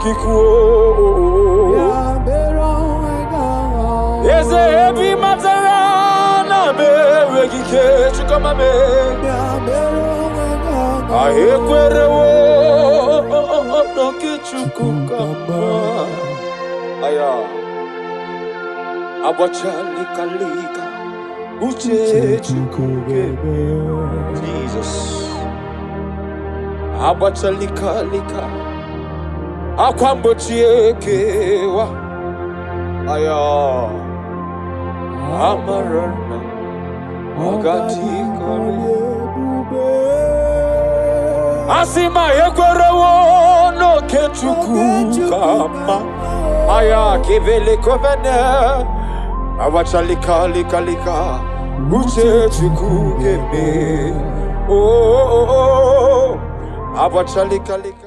gị kwuo. Ya mere onwe gị aha. Eze, ebe ị matara na m enweghị ike, Chukwu m. Ya mere onwe gị aha. Anyị ekwerewo n'oke Chukwu ka mma. Aya agbachalikalika, uche Chukwu ga-eme. Jesus, agbachalikalika, akwa mgbochi ekewa. Aya amara na ọ ga-adịkarị. Ebube. Asị ma ekwerewo n'oke Chukwu ka mma. Aya kebele kovene, agbachalikalika, uche Chukwu ga-eme. Oh, oh, oh, agbachalikalika.